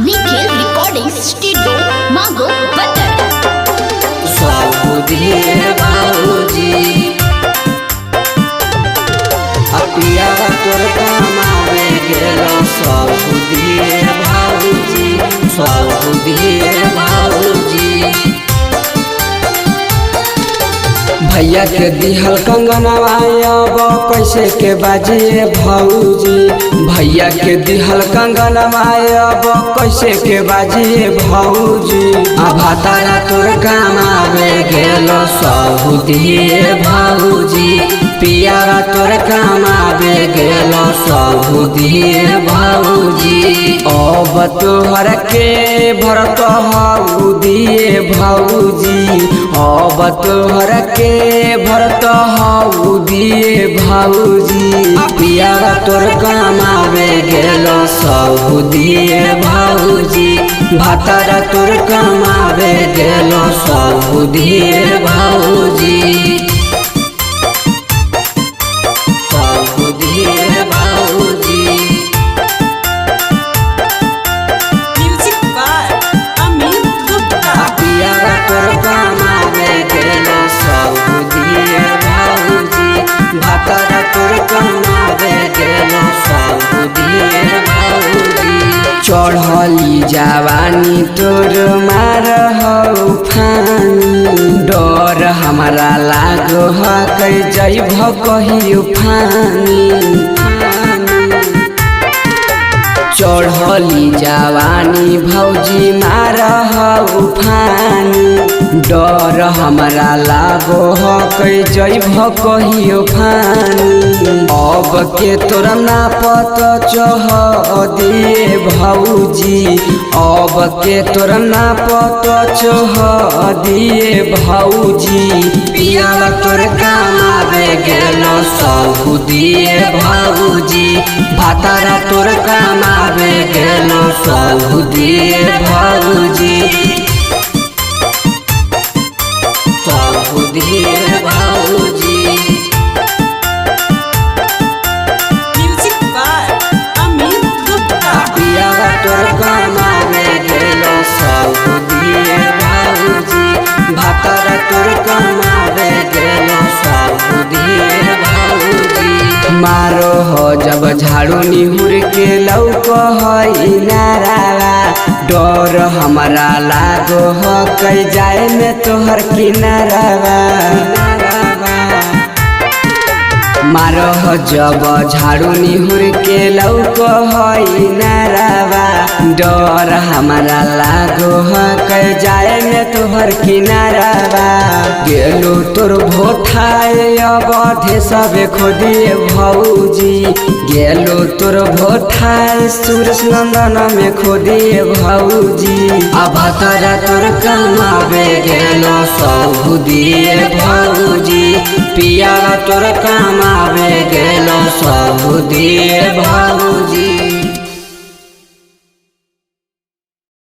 Nikhil Recording Studio, Mango Bandar. Saudi बाबूजी Apia तोर कमावे गेलो सऊदी बाबूजी, सऊदी बाबूजी। भैया के दिहल कंगनवा अब कैसे के बाजिए भौजी। भैया के दिहल कंगनवा अब कैसे के बाजिए भौजी। आभा तारा तोर कमावे गेलो सऊदी भौजी। पियारा तोर कमावे गेलो सऊदी भौजी। अब तोहर के भरत हऊ दिए भौजी। अब तोहर के भरत हऊ दिए भौजी। पियारा तोर कमावे गेलो सऊदी भौजी। भातारा तोर कमावे गेलो सऊदी भौजी। सऊदी भौजी। Music by Amit Gupta. पियारा तोर कमावे गेलो सऊदी भौजी। भातारा तोर कमावे गेलो सऊदी भौजी। चढ़ली जवानी तोर मार हौ फानी। डर हमारा लागो हकै जैभ कहियो फानी। चढ़ली जवानी भौजी मार हौ फानी। डर हमरा लागो हकै जैभ कहियो फानी। अब के तोरा नापत चह दिए भौजी। अब के तोरा नापत चह दिए भौजी। पियाला तोर कमावे गेलो सऊदी भौजी। भातारा तोर कमावे गेलो सऊदी भौजी। सऊदी भौजी। Music by Amit Gupta. पियारा तोर कमावे गेलो सऊदी भौजी। भातारा तोर कमावे गेलो सऊदी भौजी। मारो हो जब झाड़ू निहुर के लौक है नारावा। डर हमारा लागो हो कई जाए में तोहर किनारावा। मारह जब झाड़ू निहुर के लौक है नारावा। डर हमारा लागो है जाए में तोहर किनारावा। गेलो तोर भोथाए अब सबे खोदिए भौजी। गेलो तोर भोथाए सूरज नंदन में खोदिए भौजी। अब तारा तोर कमावे गेलो सऊदी भौजी। पियारा तोर कमावे गेलो सऊदी भौजी।